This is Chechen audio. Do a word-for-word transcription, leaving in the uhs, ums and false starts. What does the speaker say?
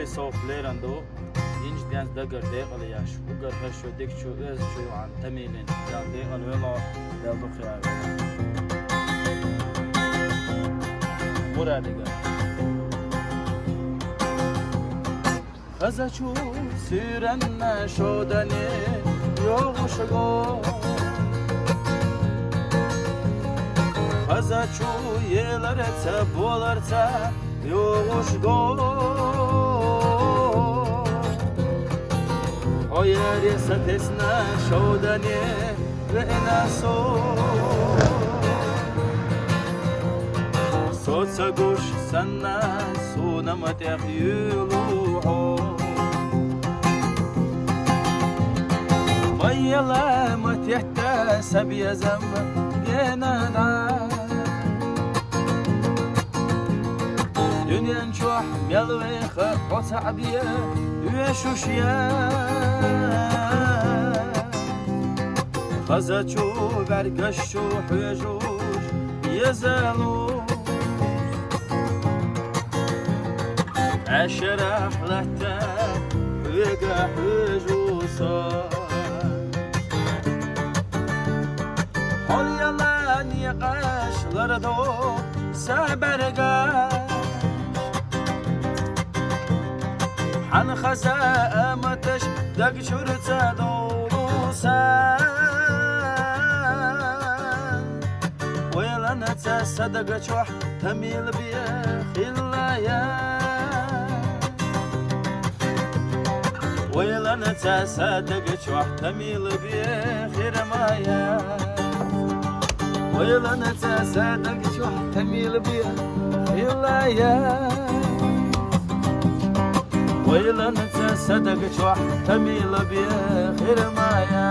Сов леран ду, инж денз дагар декъала яш, угар хӀашо дикачу оьзачу юан тамилин, ял декъала вело, дел духъяр. Мурадига. Хазачу сиренна шодане йогушго. Хазачу еларца боларца йогушго. Хьо яре сатесна шодане веъна со. Со ца гуш санна суна матех юлу хьо. Майяла матетта сабезам генада. Дуьнен чохь мел веха хьо цхьаъ бе вешуш я. Хазачу бӀаьргаш чу хьоьжуш езалу. Ӏешарахь латта хьоьга хьоьжу со. Хьол яла некъаш лардо са бӀаьргаш. Хьан хаза аматаш даг чуьра ца довлу сан. Ойланца са даг чохь тамил бе хилла я. Ойланца са даг чохь тамил бе хир ма я. Ойланца са даг чохь тамил бе хилла я. Ойланца са даг чохь тамил бе хир ма я.